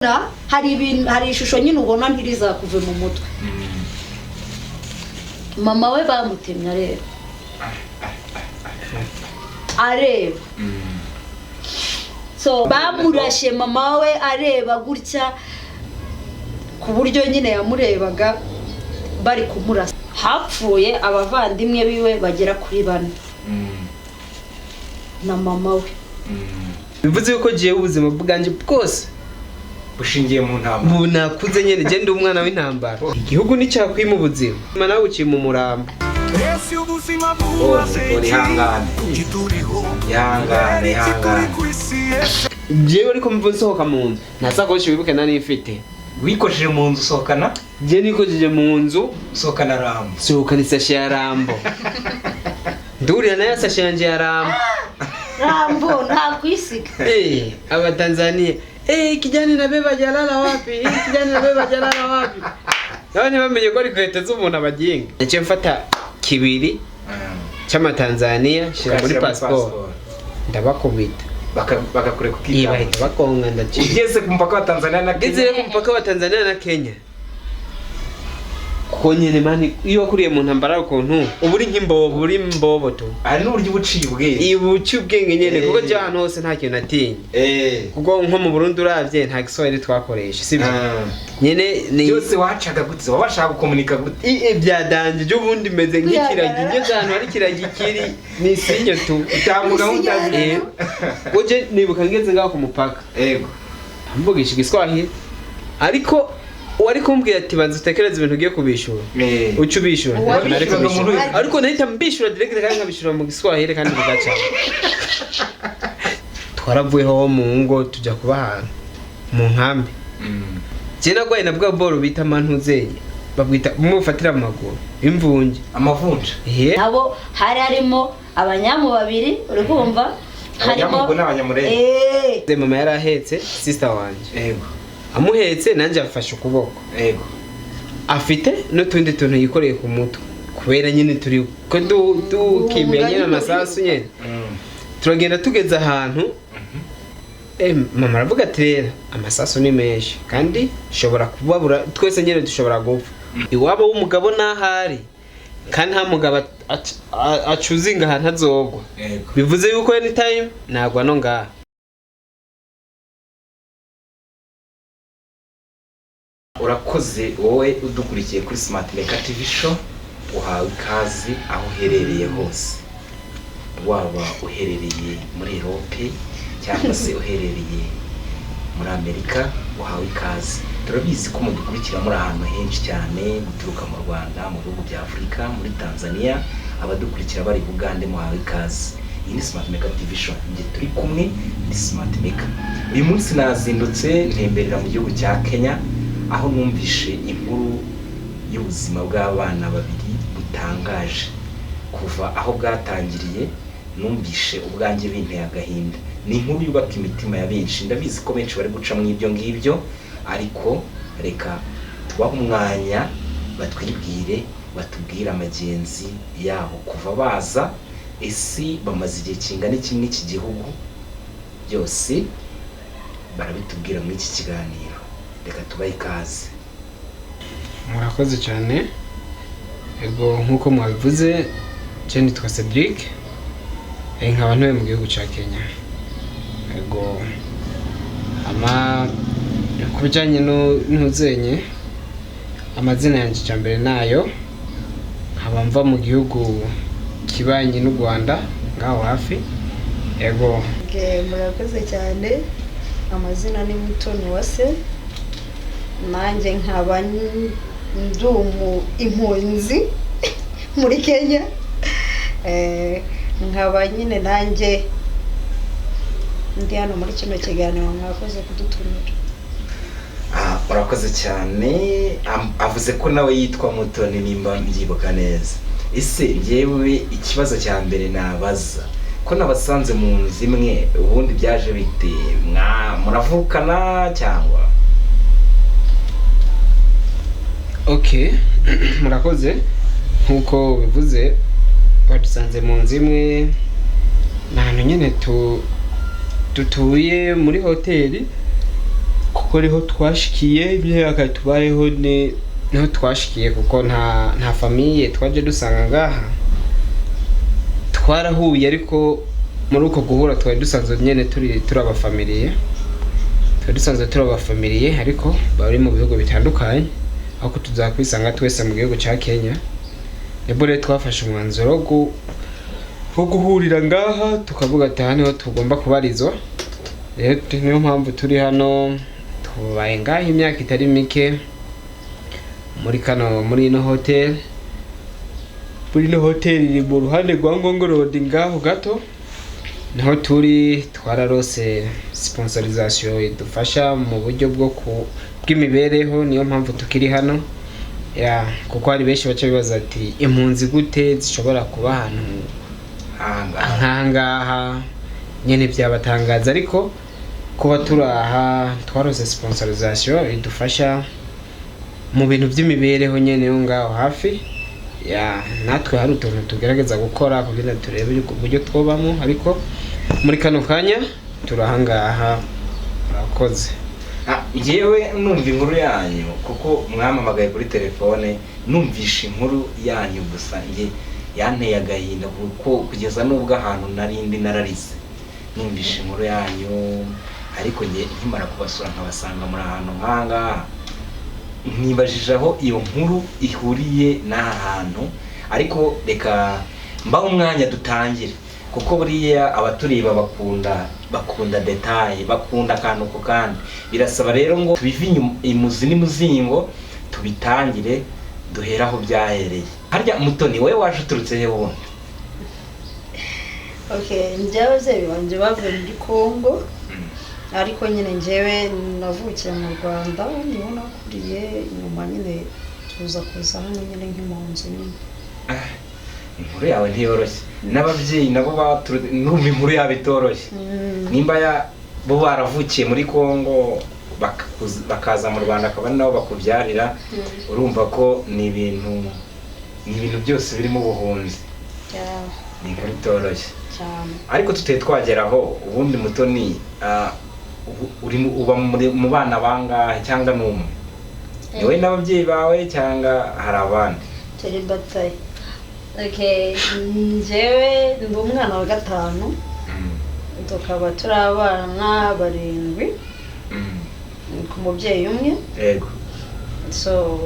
Hari ibintu, hari ishusho nyine ubona ntirizakuve mu mutwe. Mama we bamutemye areba, areba. So bamurashe mama we areba gutya, ku buryo nyine yamurebaga bari kumurasa. Hapfuye abavandimwe biwe bagera kuri bane na mama we. Bivuze yuko jewe ubuzima bwanjye bwose bushingiye mu ntambara. Ubu nakuze nyene, je ndi umwana w'intambara. Igihugu nticyakwima ubuzima, nawe uciye mu murambo. Ese ubuzima bumaze Oh, ihangane. iki turiho? Ihangane, Iki turi ihangane. ku isi ese? Jewe ariko mva nsohoka mu nzu, nta sakoshi wibuke nari mfite. Wikojeje mu nzu usohokana? Je nikojeje mu nzu. Usohokana Rambo? Sohokana isashe ya Rambo, ndurira nayo sashe yanje ya Rambo. Rambo ntakwisiga. Eh, Abatanzania, "Eh, kijana inabeba jalala wapi? Eh, kijana inabeba jalala wapi?" Nabo ntibamenye ko ari kweto z'umuntu abaginga. Naciye mfata kibiri c'amatanzania shira muri Ukashyira passport, ndabakubita. Bakakureka Iyi ukitanga. Bahita bakonga, ndaciye. Ugeze ku mupaka wa Tanzania na Ngeze Kenya? rero ku mupaka wa Tanzania na Kenya, kuko nyene man, iyo wakuriye mu ntambara ukuntu uba uri nk'imbobo, uri imbobo tu. Hari n'uburyo uba uciye ubwenge. Iba uciye ubwenge nyene, kuko je ahantu hose nta kintu natinye. Kuko nko mu Burundi uravye nta Giswahili twakoresha, sibyo? Nyene ni Byose wacaga gute? Wabashaga gukomunika gute? Ibyadanje byo ubundi meze nk'ikiragi, ngeze ahantu hari ikiragi kiri ni sinyo tu. Utambuka nk'utazi. Uje nibuka ngeze ngaho ku mupaka, mvugisha Igiswahili, ariko uwari kumbwira ati: "Banza utekereze ibintu ugiye kubishura, uca ubishura." Uwari Ntabwo nari kubishura kubishura. mu rurimi. Ariko nahita mbishura direct kandi nkabishura mu Giswahili kandi bigaca. Twaravuyeho mu ngo tujya kuba ahantu mu nkambi. Je nagwaye na bwa boro bita mantuzenye, babwita bumwe bufatira mu maguru, imvunge. Amavunja. Ehe. Nabo hari harimo abanyamu babiri, uri kumva? Abanyamu ubwo ni Abanyamurenge. Eh. Mama yari ahetse sister wanje. Amuhetse, nanjye afashe ukuboko. Afite n'utundi tuntu yikoreye ku mutwe, kubera nyine turi ko dukimbira nyine amasasu nyine. Turagenda, tugeze ahantu, mama aravuga ati: "Rero amasasu ni menshi kandi shobora kubabura twese nyine, dushobora gupfa. Iwabo w'umugabo n'ahari kandi nta mugabo acuzinga ahantu azogwa." Bivuze yuko anytime nagwa no ngaha. Urakoze wowe udukurikiye kuri Smart Maker TV Show, uhawe ikaze aho uherereye hose, waba uherereye muri Europe cyangwa se uherereye muri Amerika, uhawe ikaze. Turabizi ko mudukurikira muri ahantu henshi cyane, guturuka mu Rwanda, mu bihugu bya Afurika, muri Tanzania, abadukurikira bari Bugande, muhawe ikaze. Iyi ni Smart Maker TV Show, njye turi kumwe ni Smart Maker. Uyu munsi nazindutse ntemberera mu gihugu cya Kenya, aho numvishe inkuru y'ubuzima bw'abana babiri butangaje. Kuva aho bwatangiriye numvishe ubwanjye binteye agahinda. Ni inkuru yubaka imitima ya benshi. Ndabizi ko benshi bari guca mu ibyo ngibyo, ariko reka tubahe umwanya batwibwire, batubwire amagenzi yabo kuva baza, ese bamaze igihe kingana iki muri iki gihugu? Byose barabitubwira muri iki kiganiro. Reka tubahe ikaze. Murakoze cyane. Ego, nk'uko mwabivuze, je nitwa Cedric, nkaba ntuye mu gihugu cya Kenya. Ego, ama ku bijyanye n'uzenye amazina yanjye, cya mbere nayo nkaba mva mu gihugu kibanyi n'u Rwanda ngaho hafi. Ego. Okay, murakoze cyane. Amazina ni Mutoni Wase, nanjye nkaba ndi impunzi muri Kenya. Nkaba nyine nanjye ndi hano muri kino kiganiro. Mwakoze kudutumira. Ah, urakoze cyane. Avuze ko nawe yitwa Mutoni nimba mbyibuka neza. Ese njyewe ikibazo cya mbere nabaza, ko nabasanze mu nzu imwe, ubundi byaje bite? Muravukana cyangwa? Okay, murakoze. Nk'uko bivuze, badusanze mu nzu imwe, ni ahantu nyine dutuye muri hoteli. Kuko niho twashikiye, imyaka tubayeho ni niho twashikiye, kuko nta famille twaje dusanga ngaha. Twarahuye, ariko muri uko guhura twari dusanzwe nyene turi abafamiliye, twari dusanzwe turi abafamiliye, ariko bari mu bihugu bitandukanye, aho tuza kwisanga twese mu gihugu ca Kenya. Nibwo rero twafashe umwanzuro wo guhurira ngaha, tukavuga ati aha niho tugomba kubarizwa. Rero niyo mpamvu turi hano, tubaye ngaha imyaka itari mike muri ino hotel. Muri ino hotel iri mu ruhande rwa Ngong Road, ngaho gato niho turi. Twararose sponsorisation idufasha mu buryo bwo bw'imibereho, niyo mpamvu tukiri hano. Ya, kuko hari benshi baca bibaza ati impunzi gute zishobora kuba ahantu Ahangaha. Nkangaha nyene byabatangaza, ariko kuba turi aha twarose sponsorisation idufasha mu bintu by'imibereho nyene yo ngaho hafi. Ya, natwe hari utuntu tugerageza gukora kugira turebe uburyo twobamo, ariko muri kano kanya turi ahangaha. Murakoze. Ah, njyewe numva inkuru yanyu, kuko mwampamagaye kuri telefone, numvisha inkuru yanyu gusa njye yanteye agahinda, kuko kugeza n'ubwo ahantu narindi nararize numvisha inkuru yanyu. Ariko njye nkimara kubasura nkabasanga muri ahantu nk'ahangaha, nkibajije aho iyo nkuru ihuriye n'aha hantu. Ariko reka mbaho umwanya dutangire, kuko buriya abatureba bakunda détails, bakunda akantu ku kandi. Birasaba rero ngo tubive inyuma imuzi n'imuzingo, tubitangire duhere aho byahereye. Harya Mutoni, wowe waje uturutse he wundi? Okay, njyewe ababyeyi banjye bavuye muri Congo, ariko nyine njyewe navukiye mu Rwanda, niho nakuriye. Nyuma nyine tuza kuza hano nyine nk'impunzi nyine. Inkuru yawe ntiyoroshye, n'ababyeyi nabo baturutse, numva inkuru yabo itoroshye. Nimba ya bo baravukiye muri Congo, bakaza mu Rwanda, akaba ari nabo bakubyarira, urumva ko ni ibintu byose birimo ubuhunzi. Ni inkuru itoroshye. Cyane. Ariko tutari twageraho, ubundi Mutoni, uba mu bana bangahe, cyangwa n'umwe? Ni wowe n'ababyeyi bawe cyangwa hari abandi? Célibataire. Okay, njyewe ndi umwana wa gatanu, tukaba turi abana barindwi ku mubyeyi umwe. So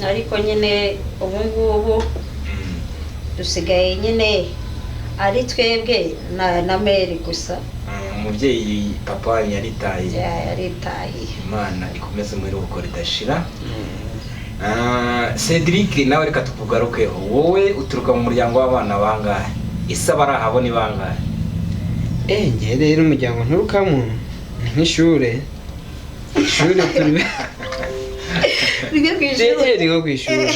ariko nyine ubu ngubu dusigaye nyine ari twebwe na mère gusa. Umubyeyi papa wanyu yaritaye? Yaritahiye. Imana ikomeze mu iruhuko ridashira. Cedric, nawe reka tukugarukeho. Wowe uturuka mu muryango w'abana bangahe? Ese abari ahabo ni bangahe? Njye rero umuryango nturukamo ni nk'ishure, ishure turi Rimwe ku ishuri. Ni nko ku ishuri.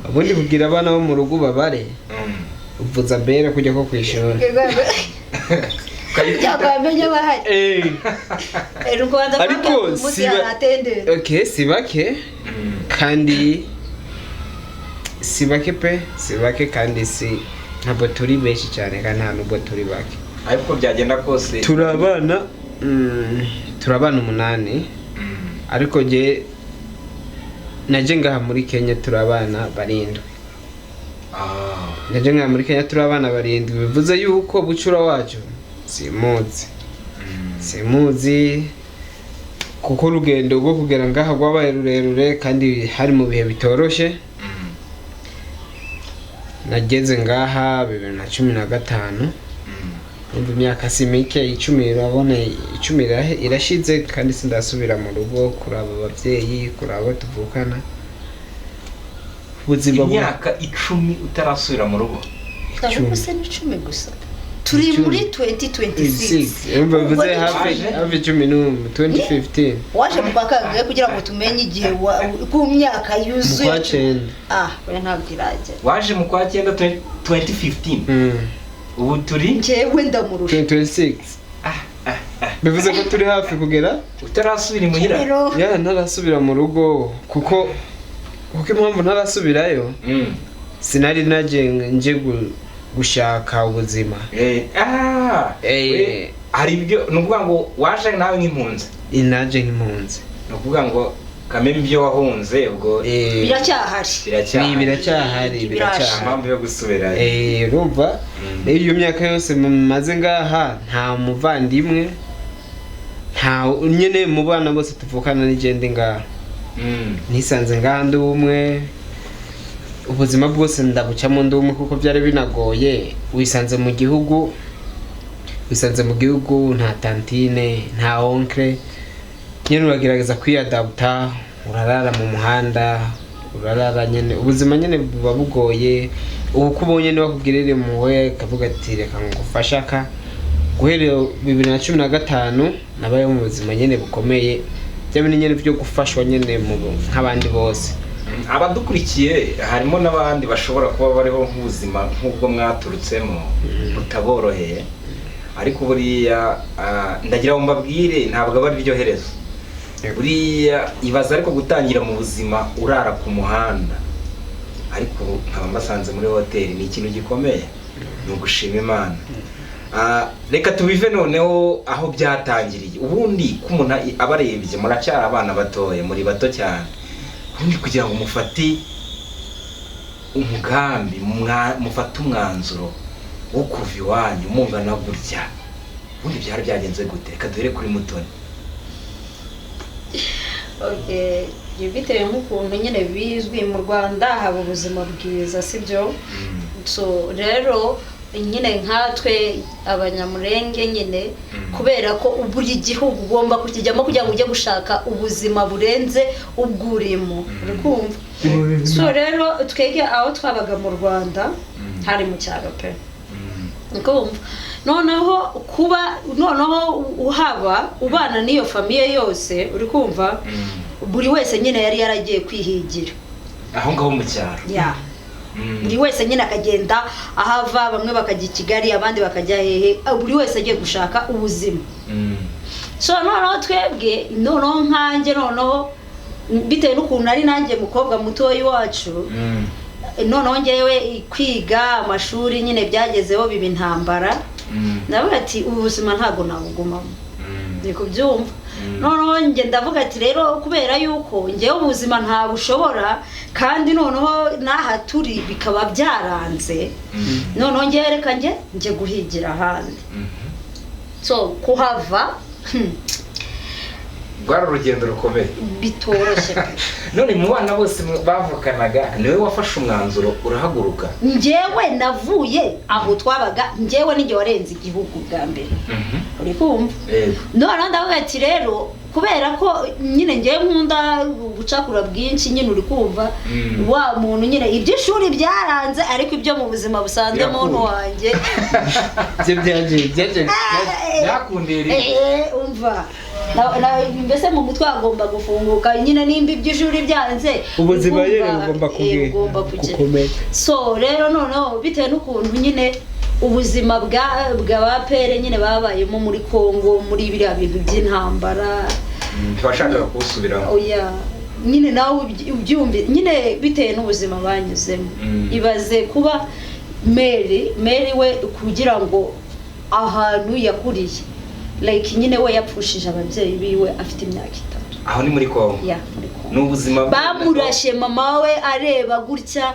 Ubundi kugira abana bo mu rugo babare, uvuza bere kujya ko ku ishuri. Cyangwa bamenye bahari. U Rwanda Ariko umunsi haratendera. Okay, si bake, kandi si bake pe, si bake, kandi si ntabwo turi benshi cyane, kandi nta nubwo turi bake. Ariko uko byagenda kose Turi abana turi abana 8, ariko jye naje ngaha muri Kenya turi abana 7. Naje ngaha muri Kenya turi abana 7, bivuze yuko bucura wacu simuzi. Simuzi kuko urugendo rwo kugera ngaha rwabaye rurerure, kandi hari mu bihe bitoroshe. Nageze ngaha 2015. Umva, imyaka si mike, 10, urabona 10 irashize, kandi sindasubira mu rugo kuraba ababyeyi, kuraba abo tuvukana. Ubuzima Imyaka 10 utarasubira mu rugo? Ahubwo se ni 10 gusa? Turi 10. muri 2026. Urumva, bivuze Ubwo ni hafi Waje? hafi 11, 2015. Waje mu kwa kangahe, kugira ngo tumenye igihe ku myaka Mu yuzuye? kwa cyenda. Ah, we ntabwo iragera. Waje mu kwa cyenda 2015? Ubu turi Njyewe ndamurusha. 2026, bivuze ko turi hafi kugera utarasubira imuhira. Rero Ya, ntarasubira mu rugo, kuko impamvu ntarasubirayo, sinari naje nje gushaka ubuzima. Eh, ah, we, Hari ibyo, ni ukuvuga ngo waje nawe nk'impunzi? Naje nk'impunzi. Ni ukuvuga ngo kameme ibyo wahunze ubwo Biracyahari. Biracyahari. Ni biracyahari, biracyahari. Impamvu yo gusubirayo. Urumva, iyo myaka yose maze ngaha nta muvandimwe, nta nyine mu bana bose tuvukana n'igende ngaha. Nisanze ngaha ndi umwe, ubuzima bwose ndabucamo ndi umwe, kuko byari binagoye. Wisanze mu gihugu nta tantine, nta oncle, nyine uragerageza kwiyadabuta, urarara mu muhanda, urarara nyine, ubuzima nyine buba bugoye. Ubu uko ubonye niba bakubwirira impuhwe ukavuga ati reka ngufashe aka. Guhera 2015 nabayeho mu buzima nyine bukomeye, bya bintu nyine byo gufashwa nyine nk'abandi bose. Abadukurikiye harimo n'abandi bashobora kuba bariho nk'ubuzima nk'ubwo mwaturutsemo butaboroheye, ariko buriya ndagira ngo mbabwire, ntabwo aba ari ryo herezo. Buriya ibaza ariko gutangira mu buzima urara ku muhanda, ariko ubu nkaba mbasanze muri hoteli, ni ikintu gikomeye, ni ugushima Imana. Reka tubive noneho aho byatangiriye. Ubundi ko umuntu abarebye muracyari abana batoya, muri bato cyane, ubundi kugira ngo mufate umugambi, mufate umwanzuro wo kuva iwanyu mungana gutya, ubundi byari byagenze gute? Reka duhere kuri Mutoni. Okay, bitewe nk'ukuntu nyine bizwi mu Rwanda haba ubuzima bwiza, sibyo? So rero nyine nkatwe Abanyamurenge nyine, kubera ko buri gihugu ugomba kukijyamo kugira ngo ujye gushaka ubuzima burenze ubw'urimo, uri kumva? So rero twebwe aho twabaga mu Rwanda hari mu cyaro pe, uri kumva? Noneho kuba noneho uhaba ubana n'iyo famille yose, uri kumva, buri wese nyine yari yaragiye kwihigira. Aho ngaho mu cyaro? Ya. Buri wese nyine akagenda ahava, bamwe bakajya i Kigali, abandi bakajya hehe, buri wese agiye gushaka ubuzima. So noneho twebwe, noneho nkanjye, noneho bitewe n'ukuntu ari nanjye mukobwa mutoya iwacu, noneho ngewe kwiga amashuri nyine byagezeho biba intambara. Ndavuga ati ubu buzima ntabwo nabugumamo, ni kubyumva. Noneho njye ndavuga ati rero kubera yuko ngewe ubuzima ntabushobora, kandi noneho n'aha turi bikaba byaranze, noneho ngewe reka njye guhigira ahandi. So kuhava Rwari urugendo rukomeye. Bitoroshye pe. None mu bana bose bavukanaga niwe wafashe umwanzuro urahaguruka? Njyewe navuye aho twabaga, njyewe ninjye warenze igihugu bwa mbere, uri kumva? Yego. Noneho ndavuga ati rero kubera ko nyine ngewe nkunda ubucakura bwinshi nyine, uri kumva, wa muntu nyine iby'ishuri byaranze, ariko ibyo mu buzima busanzwe Birakunda. muntu wanjye. Ibyo byaje Byakundiye rimwe. Umva, mbese mu mutwe hagomba gufunguka nyine, nimba iby'ishuri byanze, Ubuzima ugomba- nyine bugomba ugomba kugira gukomera. So rero noneho bitewe n'ukuntu nyine ubuzima bwa ba père nyine babayemo muri Congo, muri biriya bintu by'intambara. Ntiwashakaga kuwusubiramo. Oya nyine, nawe ubyumve nyine, bitewe n'ubuzima banyuzemo. Ibaze kuba mère we kugira ngo ahantu yakuriye, like nyine we yapfushije ababyeyi biwe afite imyaka 3. Aho ni muri Kongo? Ya, muri Congo. Ni ubuzima Bamurashe mama we areba gutya,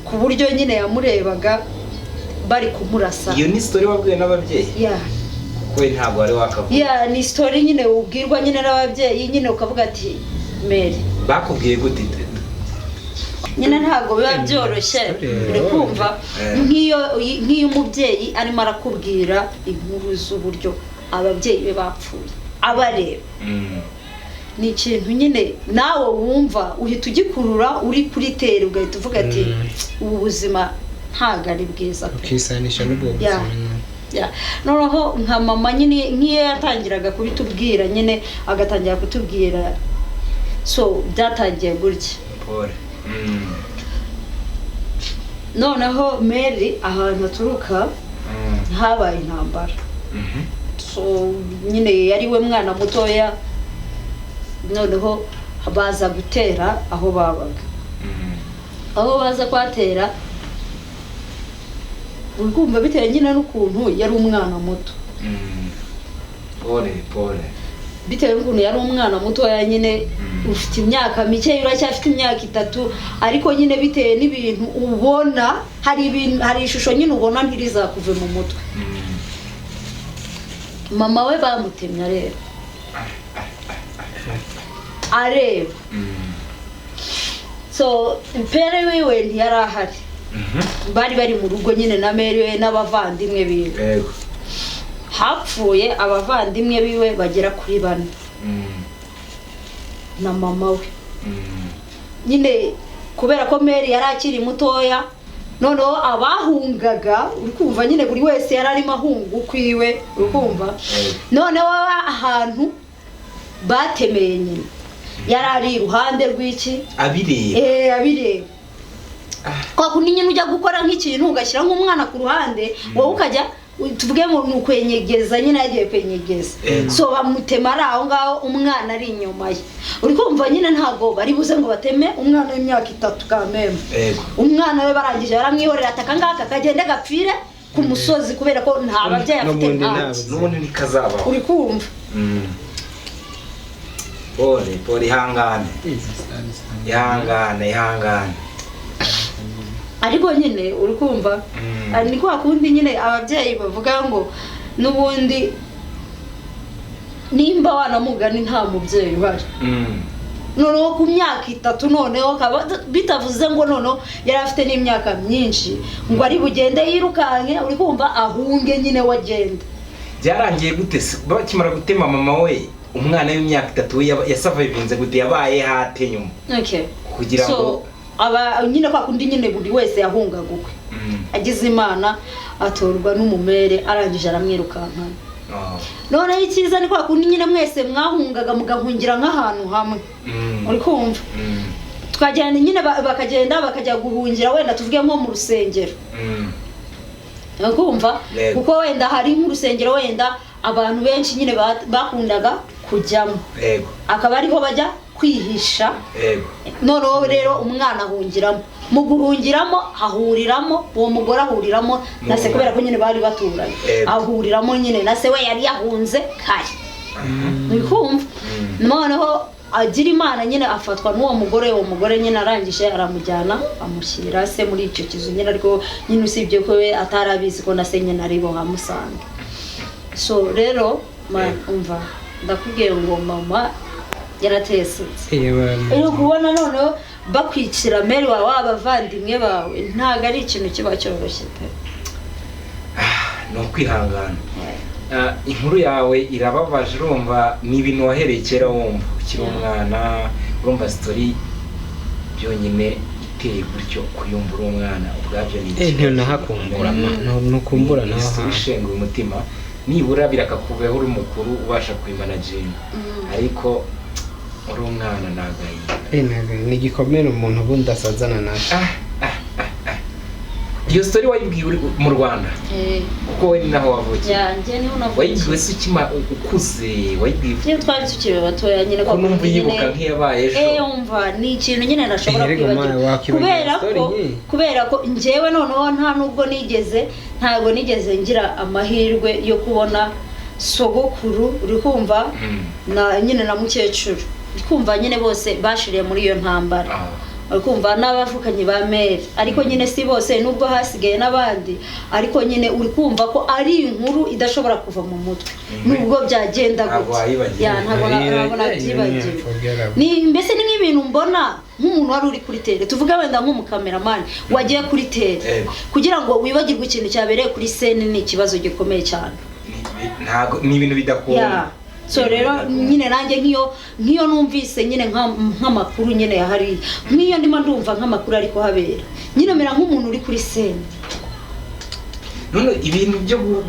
ku buryo nyine yamurebaga bari kumurasa. Iyo ni story wabwiwe n'ababyeyi? Ya. Kuko we ntabwo wari wakavuga. Ya, ni story nyine ubwirwa nyine n'ababyeyi nyine, ukavuga ati mère. Bakubwiye gute? Nyine ntabwo biba byoroshye, uri kumva? Nk'iyo umubyeyi arimo arakubwira inkuru z'uburyo ababyeyi be bapfuye abareba, ni ikintu nyine nawe wumva uhita ugikurura uri kuri terre, ugahita uvuga ati ubu buzima ntabwo ari bwiza pe. Ukisanisha n'ubwo Ya. buzima. Ya. Noneho nka mama nyine, nk'iyo yatangiraga kubitubwira nyine, agatangira kutubwira, so byatangiye gutya. Pole. Noneho mère ahantu aturuka habaye intambara. So nyine yari we mwana mutoya, noneho baza gutera aho babaga. Aho baza kuhatera, urumva, bitewe nyine n'ukuntu yari umwana muto. Pole pole. Bitewe n'ukuntu yari umwana mutoya nyine, ufite imyaka mike, uracyafite imyaka 3, ariko nyine bitewe n'ibintu ubona, hari ibintu, hari ishusho nyine ubona ntirizakuve mu mutwe. Mama we bamutemye areba, areba. So pere wiwe ntiyari ahari, bari bari mu rugo nyine na mere we n'abavandimwe biwe. Yego. Hapfuye abavandimwe biwe bagera kuri 4 na mama we. Nyine kubera ko Mary yari akiri mutoya, noneho abahungaga uri kumva nyine buri wese yari arimo ahunga ukwiwe, uri kumva. Noneho ahantu batemeye nyine yari ari iruhande rw'iki abireba. Abireba. Kwa kundi nyine ujya gukora nk'ikintu ugashyira nk'umwana ku ruhande, wowe ukajya tuvuge ngo ni ukwenyegeza nyine, yagiye kwenyegeza. So bamutema ari aho ngaho, umwana ari inyuma ye, uri kumva nyine ntabwo bari buze ngo bateme umwana w'imyaka 3 kamembe. Umwana we barangije baramwihorera, ataka ngaka kagende gapfire ku musozi kubera ko nta babyeyi afite, nta n'ubundi nikazabaho, uri kumva. Pole pole, ihangane ihangane ihangane. Ariko nyine uri kumva ni kwa kundi nyine ababyeyi bavuga ngo n'ubundi nimba wanamugani nta mubyeyi uhari. Noneho ku myaka 3, noneho bitavuze ngo noneho yari afite n'imyaka myinshi ngo ari bugende yirukanke, uri kumva, ahunge nyine wagenda. Byarangiye gute bakimara gutema mama we? Umwana w'imyaka 3 yasavayivinze gute, yabaye hate nyuma? Kugira ngo aba nyine kwa kundi nyine buri wese yahungaga ukwe. Agize Imana atorwa n'umumere, arangije aramwirukankana. Noneho icyiza ni kwa kundi nyine mwese mwahungaga mugahungira nk'ahantu hamwe, uri kumva. Tukagenda nyine bakagenda bakajya guhungira wenda tuvuge nko mu rusengero, uri kumva, kuko wenda hari nk'urusengero wenda abantu benshi nyine bakundaga kujyamo, akaba ariho bajya kwihisha. Noneho rero umwana ahungiramo, mu guhungiramo ahuriramo uwo mugore ahuriramo na se, kubera ko nyine bari baturanye, ahuriramo nyine na se we yari yahunze kare, uri kumva. Noneho agira Imana nyine afatwa n'uwo mugore, uwo mugore nyine arangije aramujyana amushyira se muri icyo kizu nyine, ariko nyine usibye ko we atarabizi ko na se nyine ari buhamusange. So rero umva ndakubwiye ngo mama yaratesetse. Uri kubona noneho bakwikira Mary wawe, abavandimwe bawe, ntabwo ari ikintu kiba cyoroshye pe. Ni ukwihangana. Inkuru yawe irababaje, urumva ni ibintu wahereye kera wumva ukiri umwana, urumva story byonyine iteye gutyo kuyumva uri umwana ubwabyo ni ikintu nahakumbura, nukumbura naho ishenguye umutima, nibura birakakubeho uri mukuru ubasha kubimanaginga, ariko uri umwana nagahinda. Ni igikomere umuntu ubundi asazana nacyo. Iyo story wayibwiye uri mu Rwanda? Kuko we ni naho wavukiye. Wayibwiwe se ukima ukuze? Wayibwiye twari tukiri batoya nyine, ko numva yibuka nk'iyabaye ejo. Umva ni ikintu nyine nashobora kwibagirwa, kubera ko njyewe noneho nta nubwo nigeze, ntabwo nigeze ngira amahirwe yo kubona sogokuru, uri kumva, na nyine na mukecuru, uri kumva nyine bose bashiriye muri iyo ntambara, uri kumva, n'abavukanyi ba Mary, ariko nyine si bose nubwo hasigaye n'abandi, ariko nyine uri kumva ko ari inkuru idashobora kuva mu mutwe nubwo byagenda gutya, ntabwo nabyibagiwe. Ni mbese ni nk'ibintu mbona nk'umuntu wari uri kuri tere, tuvuge wenda nk'umukameramani wagiye kuri tere, kugira ngo wibagirwe ikintu cyabereye kuri sene ni ikibazo gikomeye cyane, ntabwo ni ibintu bidakunda. So rero nyine nanjye nk'iyo numvise nyine nk'amakuru nyine yahariye, nk'iyo ndimo ndumva nk'amakuru ari kuhabera, nyine mera nk'umuntu uri kuri sene. None ibintu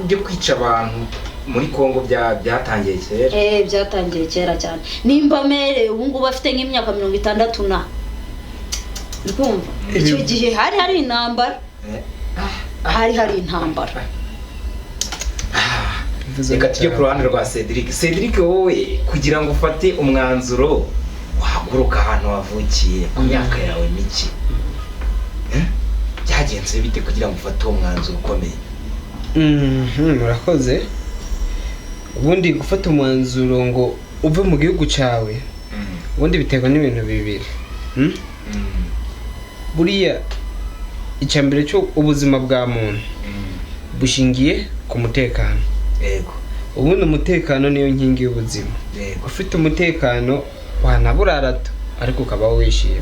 byo kwica abantu muri Kongo byatangiye kera? Byatangiye kera cyane. Nimba mere ubu ngubu afite nk'imyaka 60 na, uri kumva, icyo gihe hari hari intambara, hari hari intambara. Reka tujye ku ruhande rwa Cedric. Cedric, wowe kugira ngo ufate umwanzuro wahaguruka ahantu wavukiye ku myaka yawe mike, byagenze bite kugira ngo ufate uwo mwanzuro ukomeye? Murakoze. Ubundi gufata umwanzuro ngo uve mu gihugu cyawe, ubundi biterwa n'ibintu bibiri. Buriya icya mbere cyo, ubuzima bwa muntu bushingiye ku mutekano. Ubundi umutekano niyo nkingi y'ubuzima. Ufite umutekano wanaburara to, ariko ukabaho wishimye.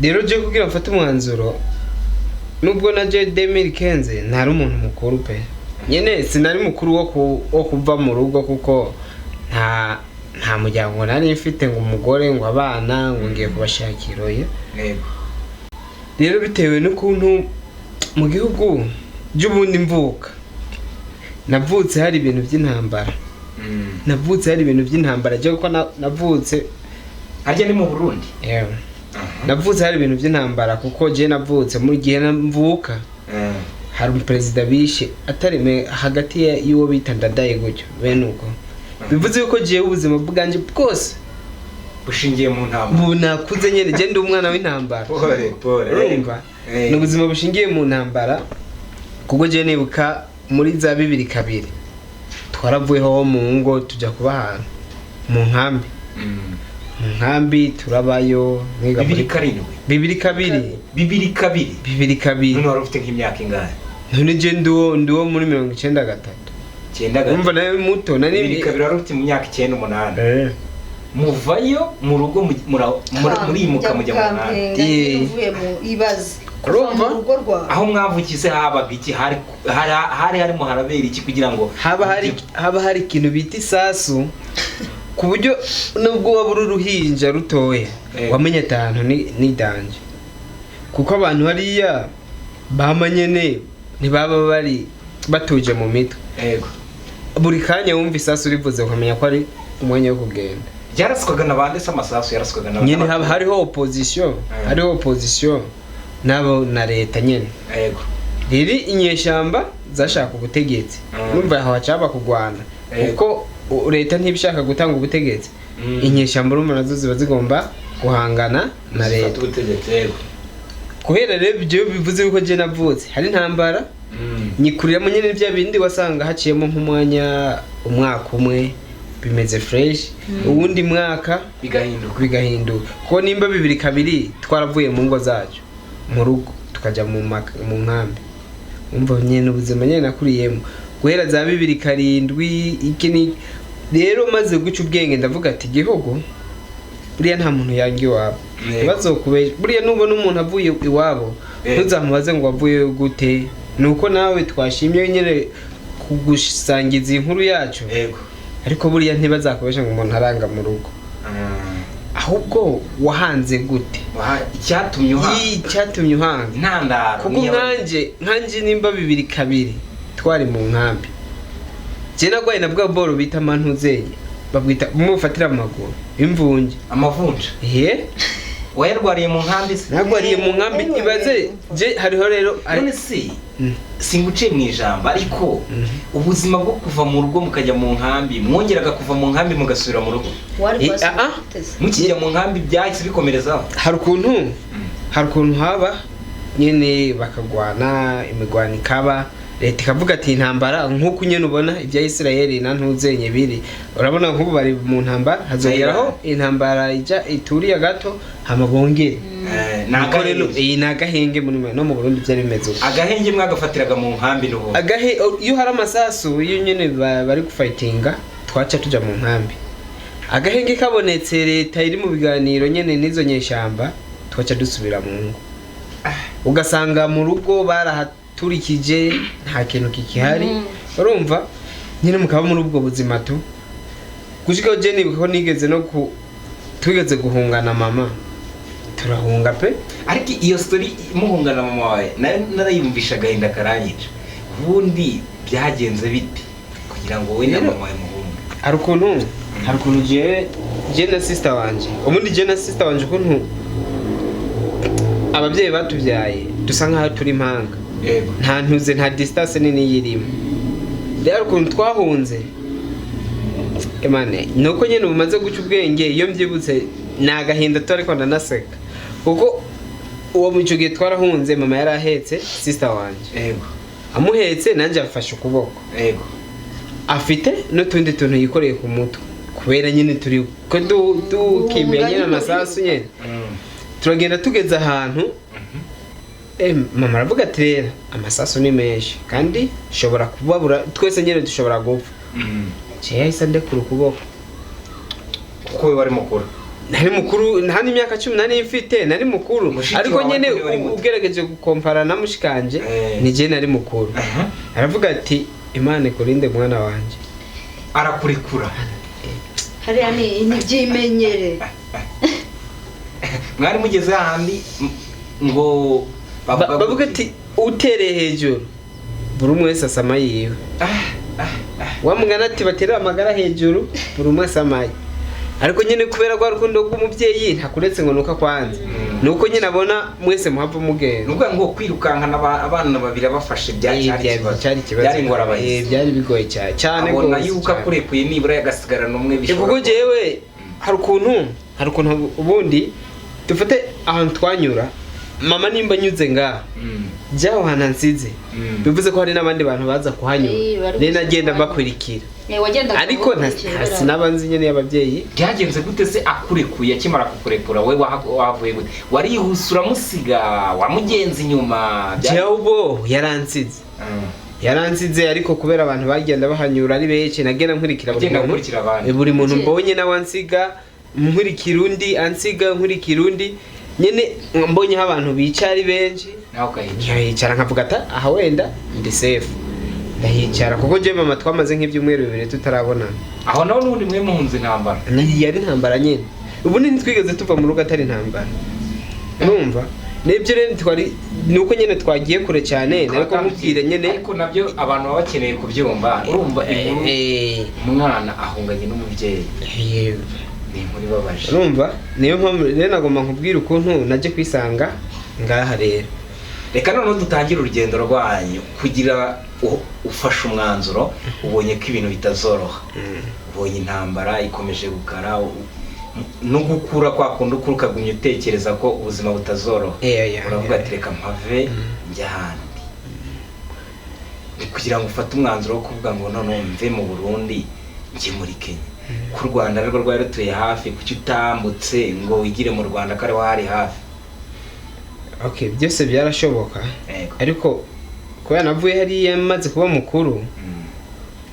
Rero je kugira mfate umwanzuro, nubwo na je 2015 ntari umuntu mukuru pe, nyene sinari mukuru wo kuva mu rugo, kuko nta muryango nari mfite, ngo umugore, ngo abana, ngo ngiye kubashakira, oya. Rero bitewe n'ukuntu mu gihugu by'ubundi mvuka, navutse hari ibintu by'intambara. Navutse hari ibintu by'intambara je, kuko navutse Harya ni mu Burundi? Yewe, navutse hari ibintu by'intambara, kuko je navutse mu gihe mvuka hari umuperezida bishe atareme hagati y'uwo bita Ndadaye, gutyo bene uko. Bivuze yuko jewe ubuzima bwanjye bwose bushingiye mu ntambara. Ubu nakuze nyene je ndi umwana w'intambara. Pole pole. Urumva, ni ubuzima bushingiye mu ntambara, kuko je nibuka muri za 2002 twaravuyeho mu ngo tujya kuba ahantu mu nkambi. Mu nkambi turabayo, niga bibiri muri karindwi? 2002. 2002? 2002. None wari ufite nk'imyaka ingahe? None je ndiwo muri 93. 93? Urumva nawe muto nari. 2002 wari ufite mu myaka 9, 8. Eh. Muvayo mu rugo, murimuka mujya mu nkambi. Uvuye mu ibaze kuva Urumva? mu rugo rwawe. Aho mwavukize habaga iki? Hari harimo harabera iki kugira ngo Haba hari ikintu bita isasu, ku buryo nubwo waba uri uruhinja rutoya wamenye ati ahantu ni danger, kuko abantu hariya bama nyene ntibaba bari batuje mu mitwe. Buri kanya wumva isasu rivuze ukamenya ko ari umwanya wo kugenda. Byaraswaga na bande se? Amasasu yaraswaga na Nyene haba hariho opposition. Hariho opposition nabo na leta nyene. Rero inyeshyamba zashaka ubutegetsi. Numva aho hacaba kugwana, kuko leta ntibishaka gutanga ubutegetsi. Inyeshyamba urumva nazo ziba zigomba guhangana na Zifata leta. ubutegetsi, yego. Guhera rero ibyo bivuze yuko je navutse hari intambara, nyikuriramo nyine bya bindi wasanga haciyemo nk'umwanya, umwaka umwe bimeze fresh, uwundi mwaka bigahinduka. Bigahinduka, kuko nimba 2002 twaravuye mu ngo zacu, mu rugo, tukajya mu nkambi, umva nyine ubuzima nyine nakuriyemo guhera za 2007 iki ni. Rero maze guca ubwenge ndavuga ati igihugu buriya nta muntu yanga iwabo. Ntibazokube buriya nubona umuntu avuye iwabo, ntuzamubaze ngo wavuye gute, nuko nawe twashimye nyine kugusangiza iyi nkuru yacu. Ariko buriya ntibazakubesha ngo umuntu aranga mu rugo, ahubwo wahanze gute? Icyatumye uha Icyatumye uhanga. Intandaro. Kuko nkanjye nimba 2002 twari mu nkambi, jye nagwaye na bwa boro bita mantuzeye, babwita bumwe bufatira amaguru, imvunge. Amavunja? Ye. Wayarwariye mu nkambi se? Nagwariye mu nkambi. Ibaze je hariho rero None se singuciye mu ijambo, ariko ubuzima bwo kuva mu rugo mukajya mu nkambi, mwongeraga kuva mu nkambi mugasubira mu rugo? Wari Ah, ah. uteze. Mukijya mu nkambi byahise bikomerezaho? Hari ukuntu haba nyene bakagwana, imigwano ikaba, leta ikavuga ati intambara, nk'uko nyene ubona ibya Isirayeli na ntuzenye biri, urabona nk'ubu bari mu ntambara, hazongeraho intambara ija ituriye gato, hama bongere. Ni Niko rero agahenge. iyi ni agahenge muri no mu Burundi byari bimeze uko. Agahenge mwagafatiraga mu nkambi n'ubundi? Agahe iyo hari amasasu, iyo nyene bari gufightinga, twaca tuja mu nkambi. Agahenge kabonetse, leta iri mu biganiro nyene n'izo nyeshyamba, twaca dusubira mu ngo, ugasanga mu rugo barahaturikije, nta kintu kikihari. Urumva nyine mukaba muri ubwo buzima tu gushikaho. Je nibuka ko nigeze no ku twigeze guhungana mama, turahunga pe. Ariko iyo story muhungana mama wawe nayo narayumvisha agahinda karanyica. Ubundi byagenze bite kugira ngo wowe na Rero- mama wawe muhunge? Hari ukuntu je na sister wanje, ubundi je na sister wanje, ukuntu ababyeyi batubyaye dusa nkaho turi impanga. Nta ntuze, nta distance nini yirimo. Rero ukuntu twahunze emane, nuko nyine umaze guca ubwenge, iyo mbyibutse ni agahinda tu, ariko ndanaseka, kuko uwo mu icyo gihe twarahunze, mama yari ahetse sister wanje. Amuhetse, nanjye afashe ukuboko. Afite n'utundi tuntu yikoreye ku mutwe, kubera nyine turi ko dukimbira nyine amasasu nyine. Turagenda, tugeze ahantu, mama aravuga ati: "Rero amasasu ni menshi kandi shobora kubabura twese nyine, dushobora gupfa." Jewe yahise andekura ukuboko. Kuko we wari mukuru. Nari mukuru, nta n'imyaka 10 nari mfite, nari mukuru. Mushiki Ariko wawe nyine niwe wari muto. ugerageje gukompara na mushikanje, ni je nari mukuru. Aravuga ati: "Imana ikurinde, mwana wanje." Arakurekura. Hariya ni ntibyimenyere. Mwari mugeze ahandi ngo Bavuga ati utereye hejuru, buri umwe wese asama yiwe. Ah, ah, ah. Wa mugana ati baterere amagara hejuru, buri umwe asamaye. Ariko nyine kubera rwa rukundo rw'umubyeyi, ntakuretse ngo nuko akwanze, nuko nyine abona mwese muhava Ni mugenda. ukuvuga ngo kwirukankana abana babiri abafashe byari ikibazo. Cyari ikibazo. Byari ingorabahizi. Byari bigoye cyane cyane Abona rwose, yuko cyane. akurekuye nibura yagasigarana umwe, bishobora Kuko jewe hari ukuntu ubundi dufate ahantu twanyura, mama nimba anyuze ngaha, jyaho hantu ansize, bivuze ko hari n'abandi bantu baza kuhanyura. Bari Rero nagenda kuhanyura. mbakurikira. Wagendaga Ariko ukurikira. sinaba nzi nyine y'ababyeyi. Byagenze gute se akurekuye? Akimara kukurekura, we wahavuye gute? Warihuse uramusiga, wamugenza inyuma? Jewe ubwo yaransize. Yaransize, ariko kubera abantu bagenda bahanyura ari benshi, nagenda nkurikira buri Ugenda muntu. ukurikira abandi. Buri muntu Iki? mbonye nawe ansiga, nkurikira undi, ansiga, nkurikira undi. Nyine mbonyeho abantu bicaye ari benshi, Nawe ukahicara. nkahicara, nkavuga ati aha wenda ndi safe, ndahicara, kuko njyewe mama twamaze nk'ibyumweru 2 tutarabonana. Aho naho n'ubundi mwe muhunze intambara. Yari intambara nyine, ubundi ntitwigeze tuva mu rugo atari intambara. Numva nibyo rero twari, ni uko nyine twagiye kure cyane, ariko nkubwire nyine. Ariko nabyo abantu baba bakeneye kubyumva, urumva inkuru umwana ahunganye n'umubyeyi, ni inkuru ibabaje. Urumva niyo mpamvu rero nagomba nkubwire ukuntu najye kwisanga ngaha rero. Reka noneho dutangire urugendo rwanyu. Kugira ufashe umwanzuro, ubonye ko ibintu bitazoroha, ubonye intambara ikomeje gukara, no gukura kwa kundi ukura ukagumya utekereza ko ubuzima butazoroha, uravuga ati reka mpave njya ahandi. Ni kugira ngo ufate umwanzuro wo kuvuga ngo noneho mve mu Burundi njye muri Kenya, ko u Rwanda arirwo rwari rutuye hafi, kuki utambutse ngo wigire mu Rwanda ko ariho hari hafi? Okay, byose byarashoboka. Ariko kubera navuye hariya maze kuba mukuru,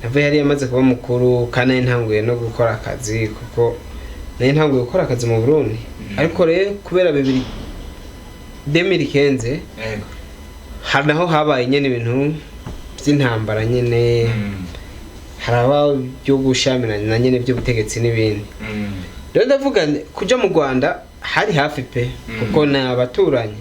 navuye hariya maze kuba mukuru, kandi nari ntanguye no gukora akazi, kuko nari ntanguye gukora akazi mu Burundi. Ariko rero kubera 2015, hari naho habaye nyine ibintu by'intambara nyine, haraba byo gushamirana na nyine by'ubutegetsi n'ibindi. Rero ndavuga nti, kuja mu Rwanda hari hafi pe, kuko ni abaturanyi,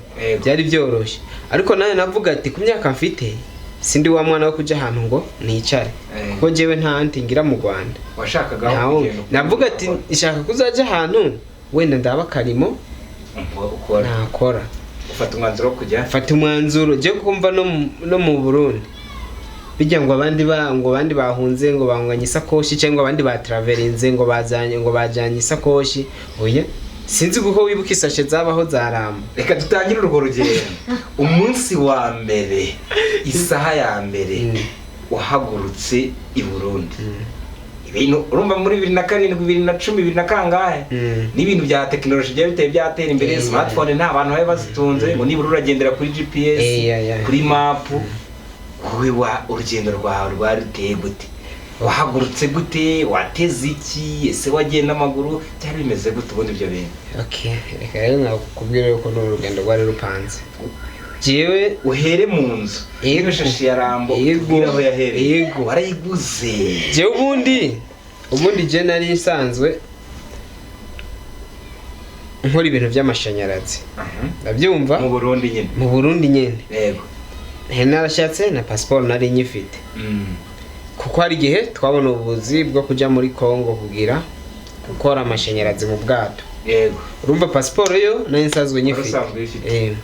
byari byoroshye. Ariko nawe navuga ati ku myaka mfite sindi wa mwana wo kuja ahantu ngo nicare, kuko jewe nta anti ngira mu Rwanda. Washakaga aho Ntawo. kugenda. Navuga ati nshaka kuzaja ahantu wenda ndaba akarimo Ukora. nakora. Ufata umwanzuro wo kujya. Mfata umwanzuro je kumva no mu Burundi bijya ngo abandi ba ngo abandi bahunze, ngo bahunganye isakoshi, cyangwa abandi batraverinze, ngo bazanye, ngo bajanye isakoshi. Oya, sinzi kuko wibuka isashe zabaho zaramba. Reka dutangire urwo rugendo. Umunsi wa mbere, isaha ya mbere wahagurutse i Burundi, ibintu urumva muri 2007, 2010, bibiri na kangahe, n'ibintu bya tekinoloji byari biteye byatera imbere, smartphone nta bantu bari bazitunze ngo nibura uragendera kuri GPS, kuri map. Wowe wa urugendo rwawe rwari ruteye gute? Wahagurutse gute? Wateze iki? Ese wagiye n'amaguru? Byari bimeze gute ubundi ibyo bintu? Okay, reka rero nakubwira yuko ni urugendo rwari rupanze. Jewe Uhere mu nzu. Yego. Iyo shashi ya Rambo, Yego. utubwire aho yahereye. Yego. Warayiguze? Jewe ubundi je nari nsanzwe nkora ibintu by'amashanyarazi, ndabyumva. Mu Burundi nyine? Mu Burundi nyine. Nari narashatse na pasiporo nari nyifite, kuko hari igihe twabona ubuzi bwo kujya muri Congo kugira gukora amashanyarazi mu bwato. Urumva pasiporo yo nari nsanzwe nyifite. Usanzwe uyifite.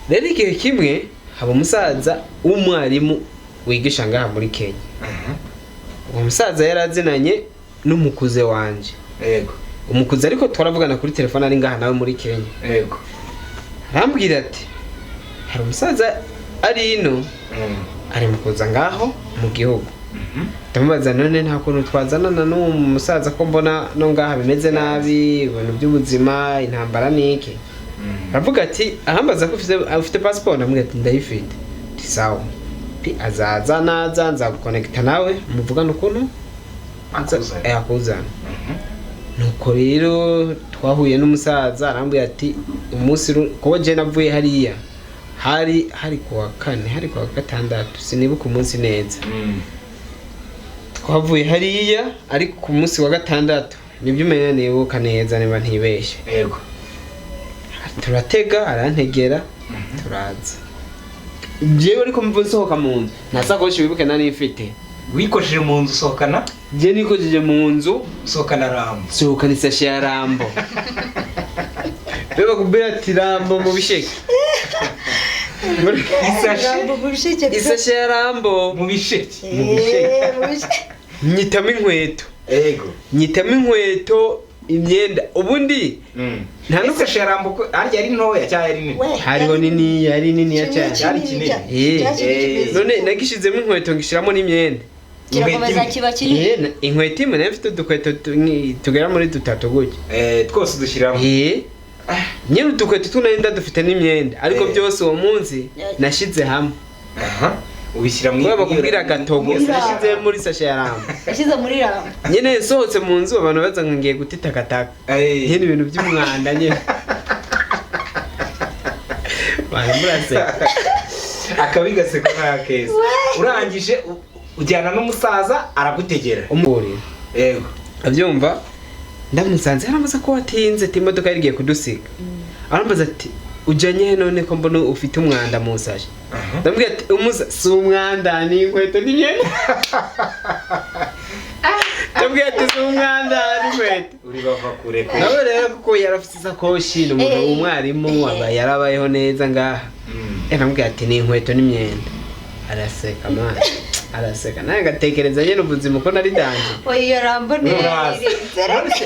Rero igihe kimwe haba umusaza w'umwarimu wigisha ngaha muri Kenya. Uwo musaza yari azinanye n'umukuze wanje. Umukuze, ariko twaravugana kuri telefone, ari ngaha nawe muri Kenya. Arambwira ati hari umusaza ari ino, ari mu kuza ngaho mu gihugu. Ndamubaza, none nta kuntu twazanana n'uwo musaza, ko mbona no ngaha bimeze nabi, ibintu by'ubuzima, intambara n'iki? Aravuga ati, arambaza ko ufite passport. Ndamubwira ati ndayifite. Ati sawa. Ati azaza, naza nzagukonekita nawe muvugane ukuntu Akuzana. Akuzana. Nuko rero twahuye n'umusaza, arambwira ati umunsi kuko je navuye hariya hari kuwa kane, hari kuwa gatandatu, sinibuka umunsi neza. Twavuye hariya ariko ku munsi wa gatandatu, nibyo umenya nibuka neza niba ntibeshye. Turatega, arantegera, turaza. Jewe ariko mva nsohoka mu nzu nta sakoshi, wibuke, nari mfite. Wikojeje mu nzu usohokana? Je nikojeje mu nzu. Usohokana Rambo? Sohokana isashe ya Rambo. Be bakubwira ati Rambo mu bisheke. Isashe? Rambo mu bisheke pe. Isashe ya Rambo. Mu bisheke. Mu bisheke. Mu bisheke. Nyitamo inkweto. Nyitamo inkweto, imyenda, ubundi nta no Isashe ya Rambo ko harya ari ntoya cyangwa ari nini? We, Hariho nini, yari nini kimwe cyane. Cyari kinini kinini. cyari kimeze None uko. nagishizemo inkweto, ngishiramo n'imyenda. Kirakomeza Inkweto kiba kinini. Inkweto imwe, nayo mfite udukweto tugera muri dutatu gutya. Twose udushyiramo? Nyine udukweto tunenda dufite n'imyenda, ariko byose uwo munsi nashize hamwe. Aha, ubishyira mu Kubera bakubwira agatogo, mu- nashize muri sashe ya Rambo. Yashyize muri Rambo. Nyine nsohotse mu nzu, abantu baza ngo ngiye guta itakataka. Nyine ibintu by'umwanda nyine. Bantu muraseka. Akabi gaseko nk'akeza. Urangije ujyana n'umusaza aragutegera? Umurira. Abyumva, ndamusanze, arambaza ko watinze, ati imodoka yari igiye kudusiga. Arambaza ati ujyanye he none, ko mbona ufite umwanda mu sashi? Ndamubwira ati umusa si umwanda, ni inkweto n'imyenda. Ndamubwira ati si umwanda, ni inkweto. Uri bava kure kure. Nawe rero kuko yarafite isakoshi, ni umuntu w'umwarimu, aba yarabayeho neza ngaha. Aramubwira ati ni inkweto n'imyenda, araseka man, araseka. Nawe ngatekereza nyine ubuzima uko nari danje. Oya, iyo Rambo ni Uraza.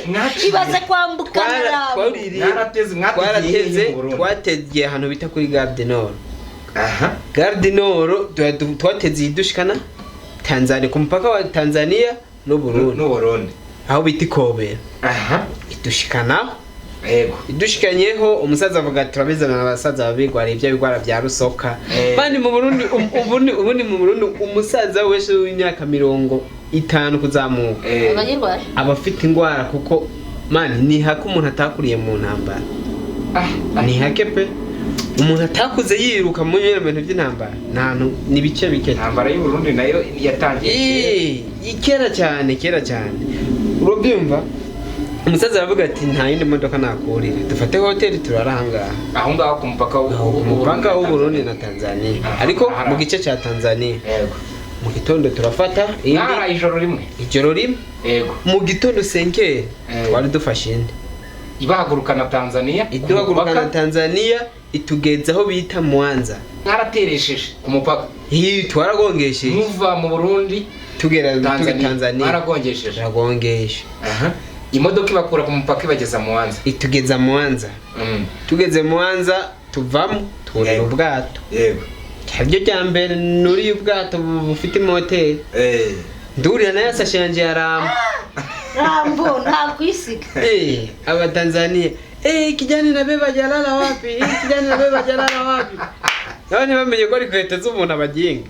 None se Ibaze kwambuka na Rambo. Mwarateze, mwategeye Twarateze. hehe mu Burundi? Twategeye ahantu bita kuri Gare du Nord. Gare du Nord twateze idushikana Tanzania, ku mupaka wa Tanzania n'Uburundi. N'Uburundi. Aho bita Ikobera. Idushikanaho. Idushikanyeho, umusaza avuga ati turabizana, abasaza babigwara ibyo bigwara bya rusoka. Bandi mu Burundi, ubundi mu Burundi umusaza wese w'imyaka 50 kuzamuka Abanyarwanda. aba afite indwara, kuko man ni hake umuntu atakuriye mu ntambara. Ni hake pe umuntu atakuze yiruka mu bintu by'intambara. Nta hantu, ni bice bike. Intambara y'u Burundi nayo yatangiye kera. Kera cyane, kera cyane. Urabyumva, umusaza aravuga ati nta yindi modoka nakurira, dufate hoteli turara ahangaha. Aho ngaho ku mupaka Umupaka w'Uburundi na Tanzania, ariko mu gice cya Tanzania. Mu gitondo turafata indi. Mwaraye ijoro rimwe? Ijoro rimwe. Yego. Mu gitondo senkeri twari dufashe indi. Ibahagurukana Tanzania ku Iduhagurukana mupaka? Tanzania, itugeza aho bita Mwanza. Mwarateresheje ku mupaka? Iyi twaragongesheje. Muva mu Burundi Tugera tugera Tanzania? Tanzania. Mwaragongesheje? Turagongesha. Aha. Imodoka ibakura ku mupaka ibageza Mwanza? Itugeza Mwanza. Tugeze Mwanza, tuvamo, turira ubwato. Ibyo bya mbere nuriye ubwato bufite moteri. Ndurira nayo sashe yanjye ya Rambo. Rambo nta kwisiga. Abatanzania, kijana nabeba jalala wapi? Kijana nabeba jalala wapi? Nabo ntibamenye ko ari inkweto z'umuntu abaginga.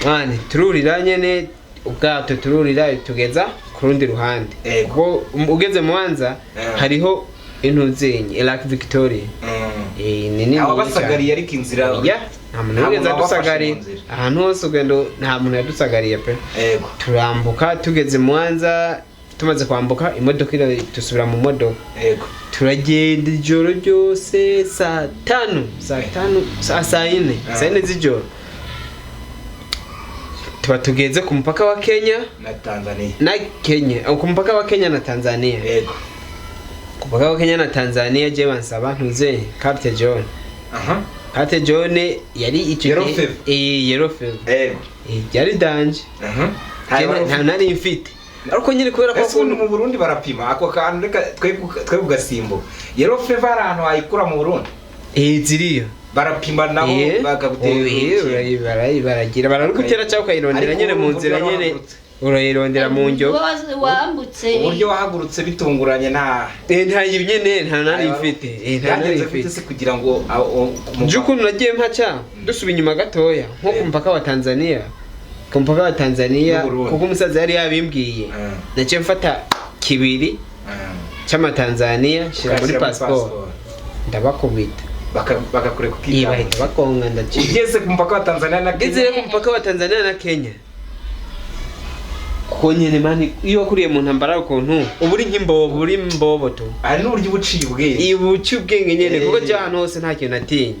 Mani tururira nyene ubwato, tururira tugeza ku rundi ruhande. Kuko ugeze Mwanza hariho intuzenye Lake Victoria. Ni nini. Aba basagariye ariko inzira? Ya, nta muntu Nta wigeze muntu wabafashe adusagariye. mu nzira. Ahantu hose ugenda nta muntu yadusagariye pe. Turambuka, tugeze Mwanza, tumaze kwambuka imodoka dusubira mu modoka. Turagenda ijoro ryose, saa tanu, saa tanu, saa yine, saa yine z'ijoro tuba tugeze ku mupaka wa Kenya. Na Tanzania. Na Kenya, ku mupaka wa Kenya na Tanzania. Ku mupaka wa Kenya na Tanzania, je bansaba ntuze carte jaune. Carte jaune yari icyo Yellow gihe- fever. Yellow fever. Yari danger. Ntayo wari Nta ufite. nari mfite, ariko nyine kubera ko Ese ubundi mu Burundi barapima ako kantu? Reka twe kugasimbuka. Yellow fever hari ahantu wayikura mu Burundi? Ziriyo. Barapima nabo bakagutera. Baragira bararugutera cyangwa ukayirondera Ariko nyene mu urumva nzira uburyo nyene, wahagurutse. urayirondera mu njyo. Wambutse Uburyo wahagurutse bitunguranye nta Nta nyene, nta nari mfite. Nta nari Byagenze gute mfite. se kugira ngo Nje ukuntu nagiye mpaca dusuba inyuma gatoya nko ku mupaka wa Tanzania, ku mupaka wa Tanzania, N'Uburundi. kuko umusaza yari yabimbwiye, naciye mfata kibiri cy'amatanzania shyira muri Ugashyira pasiporo, ndabakubita. Bakakureka Iyi bahita ukitanga. bakonga, ndaciye. Ugeze ku mupaka wa Tanzania na Ngeze Kenya. ku mupaka wa Tanzania na Kenya, kuko nyene mani iyo wakuriye mu ntambara ukuntu uba uri nk'imbobo, uri imbobo tu. Hari n'uburyo uba uciye ubwenge. Iba uciye ubwenge nyene, kuko jya ahantu hose nta kintu natinye,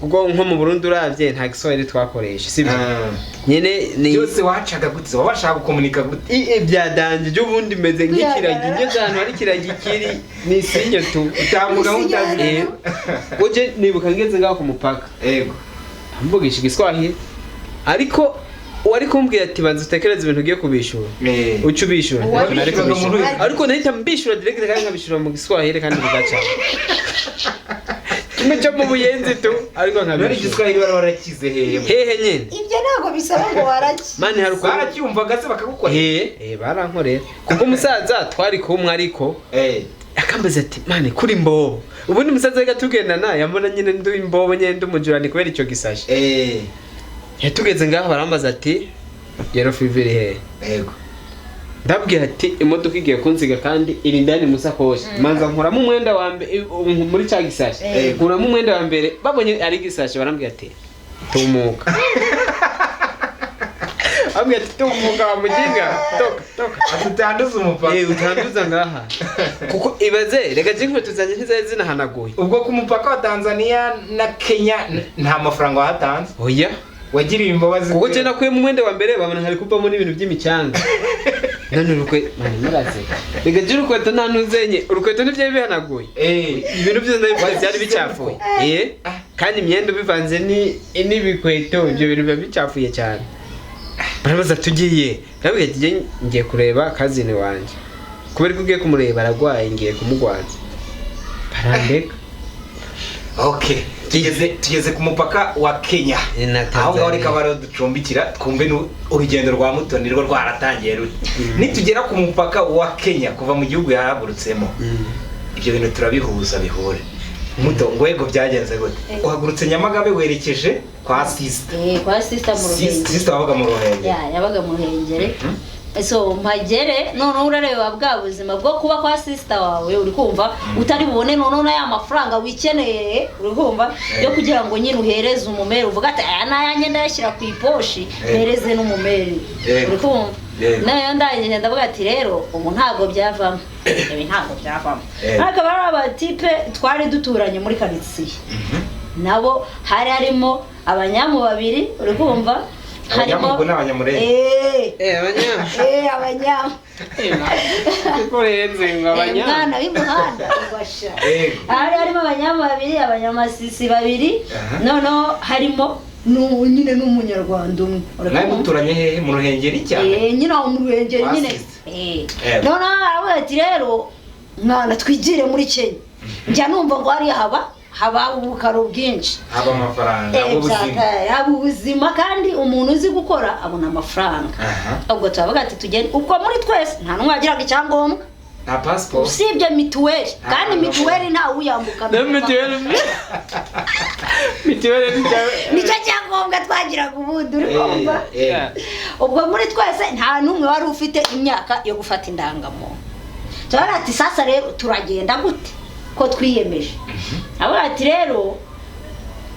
kuko nko mu Burundi uravye nta giswahili twakoresha, sibyo? Nyene ni Byose wacaga gute? Wabashaga gukomunika gute? Byadanje byo ubundi meze nk'ikiragi, ngeze ahantu hari ikiragi kiri ni sinyo tu. Utambuka nk'utazi. Uje nibuka ngeze ngaho ku mupaka, Yego. mvugisha igiswahili, ariko uwari kumbwira ati banza utekereze ibintu ugiye kubishura, uca ubishura. Uwari Nari kubishura kubishura. mu rurimi. Ariko nahita mbishura direct kandi nkabishura mu giswahili kandi bigaca kimwe cyo mu buyenzi tu, ariko None nkabishura. igiswahili bari warakize hehe? Hehe nyene. Ibyo ntabwo bisaba ngo waraki. Mani hari ukuntu Baracyumvaga se bakagukorera? Barankorera, kuko umusaza twari kumwe, ariko akambaza ati mani kuri mbobo. Ubundi umusaza reka tugendana yambona nyine ndi imbobo nyine, ndi umujurani kubera icyo gisashe. Yatugeze ngaho barambaza ati yellow fever iri hehe? Yego. Ndabwira ati imodoka igiye kunsiga kandi iri ndani mu sakoshi, manza nkuramo umwenda wa mbere muri cya gisashe, nkuramo umwenda wa mbere, babonye ari gisashe barambwira ati tumuka, bambwira ati tumuka wa mujinga, toka toka. Ati utanduza umupaka. Utanduza ngaha, kuko ibaze reka je inkweto zanjye ntizari zinahanaguye. Ubwo ku mupaka wa Tanzania na Kenya nta mafaranga wahatanze? Oya. Wagiriwe imbabazi? Kuko je nakuyemo umwenda wa mbere babona hari kuvamo n'ibintu by'imicanga. None urukwe mani muraze reka je urukweto nta ntuzenye, urukweto ntibyari bihanaguye. Ibintu byose ndabifite byari bicafuye. Kandi imyenda ubivanze ni n'ibikweto, ibyo bintu biba bicafuye cyane. Barabaza tugiye, ndabwira ati "Jye ngiye kureba kazini wanjye kubera ko ugiye kumureba aragwaye, ngiye kumugwaza." Barandeka. Okay, tugeze ku mupaka wa Kenya. Na Aho ngaho Tanzania. reka bari ducumbikira twumve urugendo rwa Mutoni rwo rwaratangiye rute. Nitugera ku mupaka wa Kenya kuva mu gihugu yahagurutsemo, ibyo bintu turabihuza bihure. Muto, ngo yego byagenze gute? Uhagurutse Nyamagabe werekeje kwa sister. Kwa sister mu Ruhengeri. Sister wabaga mu Ruhengeri. Ya, yabaga mu Ruhengeri. So mpagere noneho urareba bwa buzima bwo kuba kwa sister wawe, uri kumva utari bubone noneho na ya mafaranga wikeneye, uri kumva yo kugira ngo nyine uhereze umumeri, uvuga ati aya nayanjye ndayashyira ku iposhi, mpereze n'umumeri, uri kumva. Nayo ndangije ndavuga ati rero ubu ntabwo byavamo, ibi ntabwo byavamo. Ariko bari abatipe twari duturanye muri karitsiye, nabo hari harimo abanyamu babiri, uri kumva harimo Abanyamu ubwo ni Abanyamurenge. Abanyamu. Abanyamu. Kurenze ngo abanyamu. Mwana w'imuhanda ugwasha. Hari harimo abanyamu babiri, abanyamasisi babiri, noneho harimo nyine n'umunyarwanda umwe. Mwari muturanye hehe? Mu Ruhengeri cyane? Nyine aho mu Ruhengeri nyine. Noneho aravuga ati rero mwana twigire muri Kenya, njya numva ngo hariya haba ubukaro bwinshi, haba amafaranga, haba ubuzima, haba ubuzima, kandi umuntu uzi gukora abona amafaranga. Ubwo turavuga ati tugende. Ubwo muri twese nta n'umwe wagiraga icyangombwa, nta passport, usibye mituweli, kandi mituweli ntawe uyambuka. Na mituweli, mituweli nicyo cyangombwa twagiraga ubundi, uri kumva. Ubwo muri twese nta n'umwe wari ufite imyaka yo gufata indangamuntu. Turavuga ati sasa rero turagenda gute ko twiyemeje? Avuga ati rero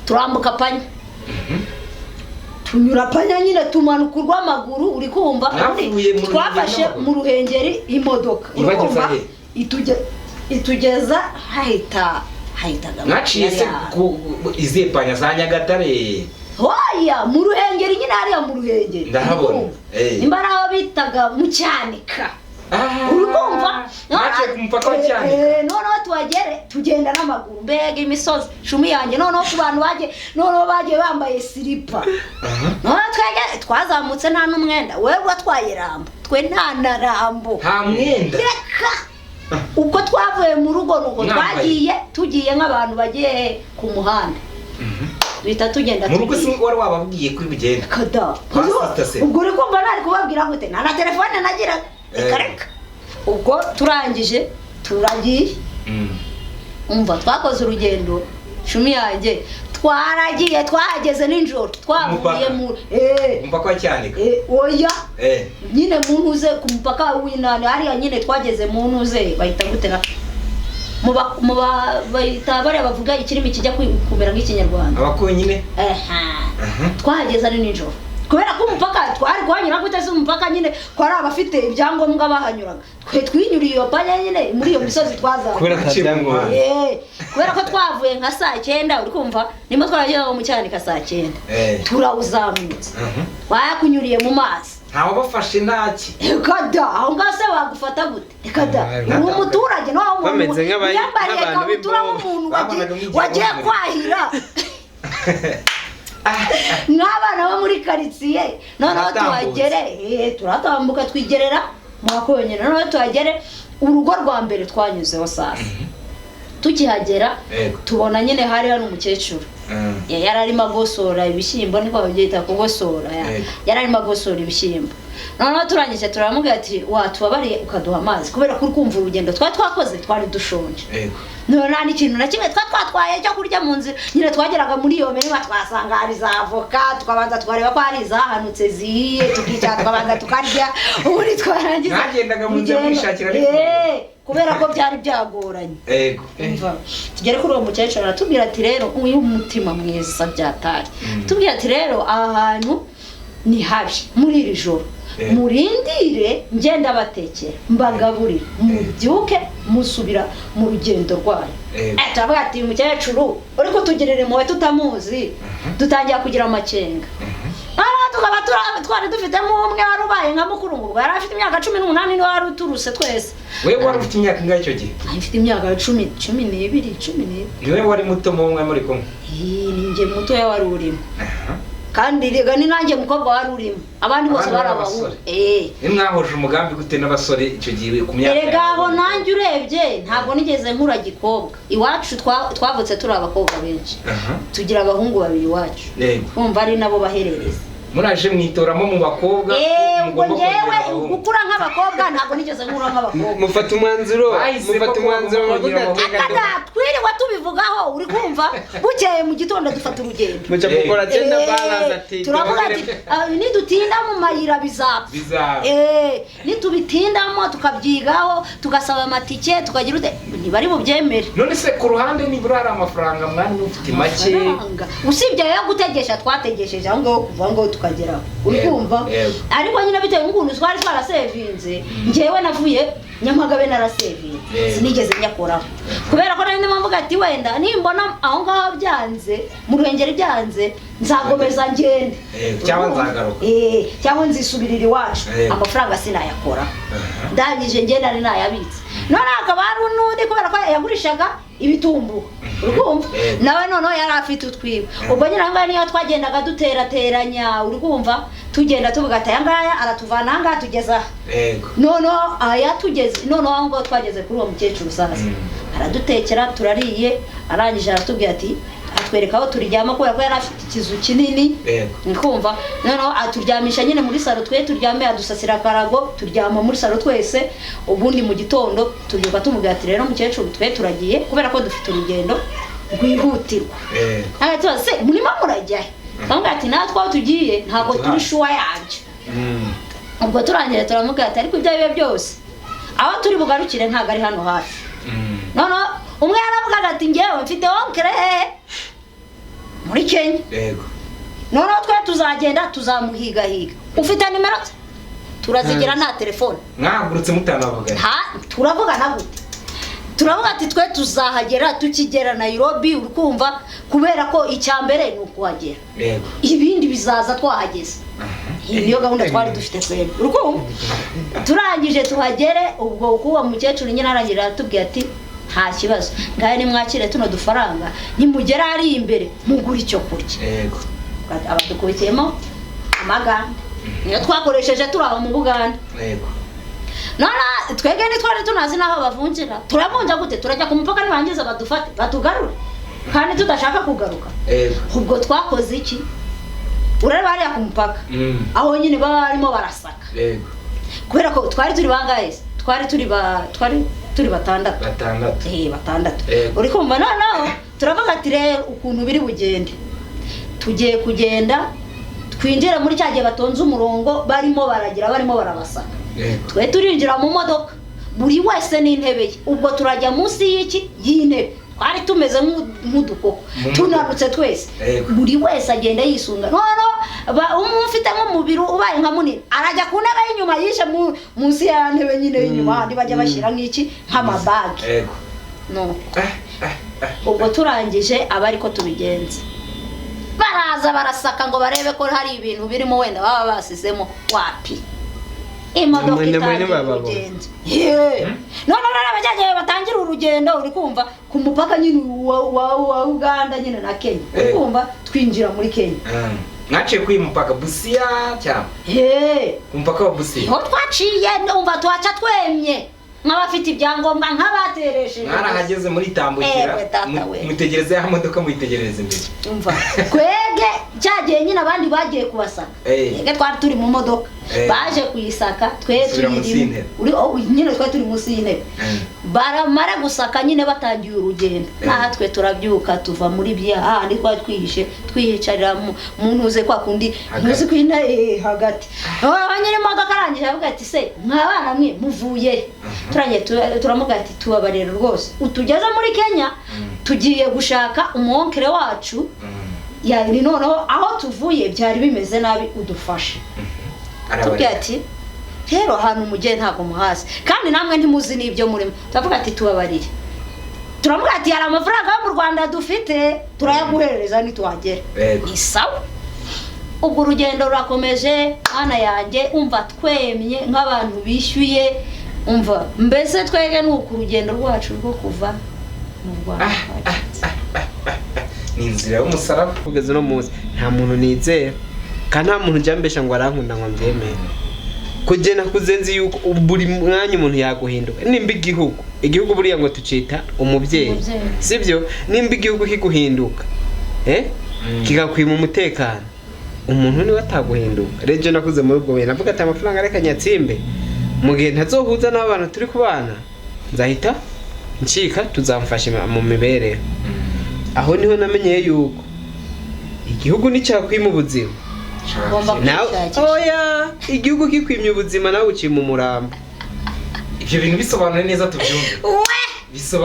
turambuka panya, tunyura panya nyine, tumanuka urw'amaguru, uri kumva. Twafashe mu Ruhengeri imodoka, uri kumva, itugeza hahitaga. Mwaciye se ku izihe panya za Nyagatare? Hoya mu Ruhengeri nyine, hariya mu Ruhengeri ndahabona, nimba ari aho bitaga mu Cyanika, uri kumva. Mwaciye ku mupaka wa Cyanika. Noneho tuhagere tugenda n'amaguru, mbega imisozi shumi yanjye. Noneho ku bantu bagiye, noneho bagiye bambaye silipa. Noneho twegere twazamutse nta n'umwenda, wewe watwaye rambo, twe nta na rambo, nta mwenda. Reka uko twavuye mu rugo nuko twagiye, tugiye nk'abantu bagiye ku muhanda. Duhita tugenda. Mu rugo Tugiye. si wari wababwiye kuri bugende? Kada. Kwa sister se? Ubwo uri kumva nari kubabwira gute? Nta na telefone nagira. Reka reka. Ubwo turangije turagiye. Umva, twakoze urugendo shumi yanjye, twaragiye, twahageze nijoro, twavuye Umupaka. mu Umupaka wa Cyanika? Oya. Nyine mu ntuze, ku mupaka w'inani hariya nyine twageze mu ntuze, bahita gute na mu ba bahita bariya bavuga ikirimi kijya kumera nk'Ikinyarwanda. Abakonyine. Aha. Twahageze ari nijoro kubera ko umupaka twari kuhanyura gute se? Umupaka nyine ko ari abafite ibyangombwa bahanyuraga, twe twinyuriye iyo panya nyine muri iyo misozi twazamuye. Kubera ata byangombwa. Kubera ko twavuye nka saa 9, uri kumva, nimba twarageze mu Cyanika saa 9, turawuzamutse, wakunyuriye mu mazi. Ntawabafashe ntaki? Reka da, aho ngaho se bagufata gute? Reka da. Ah, Uri umuturage nawe, umuntu Bameze wiyambariye nk'abantu ikabutura b'imbobo. nk'umuntu Babonaga nk'igihe wagiye bamuri. kwahira nk'abana bo muri karitsiye. Noneho Muratambutse. tuhagere, turatambuka, twigerera mwakonyine. Noneho tuhagere, urugo rwa mbere twanyuzeho sasa tukihagera, tubona nyine hari hano umukecuru. Yari arimo agosora ibishyimbo, niko babyita kugosora. Yari arimo agosora ibishyimbo. Noneho turangije turamubwira ati: "Watubabariye ukaduha amazi?" Kubera ko uri kumva urugendo twari twakoze, twari dushonje. None nta n'ikintu na kimwe twari twatwaye cyo kurya mu nzira. Nyine twageraga muri iyo mirima, twasanga hari za avoka, tukabanza tukareba ko hari izahanutse zihiye, tukicara tukabanza tukarya, ubundi twarangiza Mwagendaga mu nzira urugendo. mwishakira n'ifunguro. Kubera ko byari byagoranye. Umva, tugere kuri uwo mukecuru, aratubwira ati: "Rero uyu mutima mwiza byatari." Tubwira ati: "Rero aha hantu ni habi muri iri joro, murindire ngenda batekera mbagaburire, mubyuke musubira mu rugendo rwanyu." Turavuga ati: "Uyu mukecuru uri kutugirira impuhwe tutamuzi." Dutangira kugira amakenga. Noneho tukaba twari dufitemo umwe wari ubaye nka mukuru, ngo ubwo yari afite imyaka 18, niwe wari uturuse twese. Wewe wari ufite imyaka ingahe icyo gihe? Nari mfite imyaka 12, 12. Niwe wari muto mu mwe muri kumwe? Ii, ni njye mutoya wari urimo, kandi rega ni nanjye mukobwa wari urimo, abandi bose Abandi bari bari abahungu. abasore. Nimwahuje umugambi gute n'abasore icyo gihe ku myaka Erega yawe? aho nanjye urebye ntabwo nigeze nkura gikobwa. Iwacu twavutse turi abakobwa benshi, tugira abahungu babiri iwacu. Kumva ari nabo baherereza. Muraje mwitoramo mu bakobwa Ubwo mugomba njyewe kongera abahungu. gukura nk'abakobwa ntabwo nigeze nkura nk'abakobwa. Mufata umwanzuro. Bahisemo Mufata ko umwanzuro, bagomba muravuga kongera ati abahungu. Akada twiriwe tubivugaho, uri kumva, bukeye mu gitondo dufata urugendo. Muca gukora gender balance, ati Turavuga ati: "Ah, nidutinda mu mayira bizapfa." Bizapfa. Nitubitindamo tukabyigaho, tugasaba amatike, tukagira ute, ntibari bubyemere. None se ku ruhande nibura hari amafaranga mwari mufite make? Amafaranga, usibye ayo gutegesha twategesheje aho ngaho, kuva aho ngaho tukageraho, uri kumva? Yego. Ariko nyine bitewe n'ukuntu twari twarasevinze, njyewe navuye Nyamagabe narasevinze, sinigeze nyakoraho kubera ko nari ndimo mvuga ati: "Wenda nimbona aho ngaho byanze, mu Ruhengeri byanze, nzakomeza ngende." Yego, cyangwa nzagaruka. Cyangwa nzisubirira iwacu. Amafaranga sinayakora, ndangije ngenda nari nayabitse. None hakaba hari n'undi, kubera ko yagurishaga ibitumbura, uri kumva, nawe noneho yari afite utwiwe. Ubwo nyine aho ngaho niyo twagendaga duterateranya, uri kumva, tugenda tuvuga ati: "Aya ngaya aratuvana aha ngaha tugeze aha." Noneho aya tugeze, noneho aho ngaho twageze kuri uwo mukecuru sasa, aradutekera, turariye, arangije aratubwira ati, atwereka aho turyama kubera ko yari afite ikizu kinini. Nkumva noneho aturyamisha nyine muri salo, twe turyame, adusasira akarago, turyama muri salo twese. Ubundi mu gitondo tubyuka tumubwira ati: "Rero mukecuru, twe turagiye kubera ko dufite urugendo rwihutirwa." Aratubaza: "Se murimo murajya he?" Bamubwira ati: "Natwe aho tugiye ntabwo turi sure yabyo." Ubwo turangiye turamubwira ati: "Ariko ibyo ari byo byose aho turi bugarukire ntabwo ari hano hafi." Noneho umwe yaravugaga ati: "Ngewe mfite oncle hehe muri Kenya." "Noneho twe tuzagenda tuzamuhigahiga. Ufite nimero ze?" Turazigira nta telefone. Mwahagurutse mutanavuganye? Ha, turavugana gute? Turavuga ati: "Twe tuzahagera tukigera Nairobi," uri kumva, kubera ko icya mbere ni ukuhagera, ibindi bizaza twahageze. Iyi niyo gahunda twari dufite twebwe, uri kumva. Turangije tuhagere, ubwo kuba mukecuru nyine arangira aratubwira ati: "Nta kibazo, ngahe nimwakire tuno dufaranga, nimugera hariya imbere mugure icyo kurya." Abadukubitiyemo amaganda, niyo twakoresheje turi aho mu Buganda. None twebwe ntitwari tunazi n'aho bavunjira. Turavunja gute? Turajya ku mupaka nibangiza badufate batugarure. Kandi tudashaka kugaruka. Yego. Ubwo twakoze iki? Urareba hariya ku mupaka, aho nyine baba barimo barasaka. Yego. Kubera ko twari turi bangahe se? Twari turi batandatu. Batandatu. Batandatu. Yego. Uri kumva? Noneho turavuga ati rero ukuntu biri bugende, tugiye kugenda twinjire muri cya gihe batonze umurongo, barimo baragira, barimo barabasaka. Yego. Twe turinjira mu modoka, buri wese n'intebe ye. Ubwo turajya munsi y'iki, y'intebe. Twari tumeze nk'udukoko. Mu modoka. Tunanutse twese. Yego. Buri wese agenda yisunga. Noneho umwe ufite nk'umubiri ubaye nka munini arajya ku ntebe y'inyuma, yishe munsi ya ntebe nyine y'inyuma, handi bajya bashyira nk'iki, nk'amabagi. Yego. No. Eh, eh, eh. Ubwo turangije, aba ariko tubigenza, baraza barasaka ngo barebe ko hari ibintu birimo wenda baba basizemo. Wapi, imodoka Namwe- namwe itangira ntibababona. urugendo. Yeee. None rero abajyagiye batangira urugendo, uri kumva, ku mupaka nyine wa Uganda nyine na Kenya, uri Eh. kumva, twinjira muri Kenya. Mwaciye kuri uyu mupaka Busia cyangwa Yeee. ku mupaka wa Busia? Niho twaciye. Numva tuhaca twemye nk'abafite ibyangombwa, nk'abateresheje. Mwarahageze muritambukira? Ewe, data we. Mutegereza ya modoka, muyitegerereza imbere? Umva, twebwe cyagiye nyine abandi bagiye kubasaka, Eh. twebwe twari turi mu modoka. Eh. Baje kuyisaka twe Subira munsi tuyirimo. y'intebe. Uri, oh, nyine twari turi munsi y'intebe. Baramara gusaka nyine, batangiye urugendo. Eh. Natwe turabyuka, tuva muri bya hahandi twari twihishe, twiyicarira mu ntuze kwa kundi. Hagati. Ntuzi ko hagati aho nyine imodoka. Arangije avuga ati: "Se mwabana mwe, muvuye he?" Turangiye turamuga ati: "Tubabarira rwose, utugeze muri Kenya, tugiye gushaka umuonkere wacu." Yani noneho aho tuvuye byari bimeze nabi, udufashe. Tubwira Arabareka. ati: "Rero ahantu mugiye ntabwo muhazi, kandi namwe ntimuzi n'ibyo murimo." Turavuga ati: "Tubabarire." Turamubwira ati: "Hari amafaranga yo mu Rwanda dufite, turayaguherereza nituhagera." Yego. Ni sawa. Ubwo urugendo rurakomeje, mwana yanjye. Umva, twemye nk'abantu bishyuye. Umva mbese, twege ni uku urugendo rwacu rwo kuva mu Rwanda rwagenze. Ni inzira y'umusaraba. Kugeza uno munsi nta muntu nizera, kandi nta muntu ujya mbesha ngo arankunda ngo mbyemere. Kugena kuze nzi yuko buri mwanya umuntu yaguhinduka. Nimba igihugu buriya ngo tucita umubyeyi, Umubyeyi. sibyo? Nimba igihugu kiguhinduka, kikakwima umutekano, umuntu niwe ataguhinduka. Rero nakuze muri ubwo buhe, navuga ati amafaranga reka nyatsimbe, mu gihe ntazohuza n'abantu turi kubana nzahita ncika, tuzamfasha mu mibereho. Aho niho namenyeye yuko igihugu nticyakwima ubuzima. Ugomba Nawe kwishakisha. oya, igihugu kikwimye ubuzima, nawe ucima umurambo. Ibyo bintu bisobanuye neza tubyumve. We. Bisobanuye.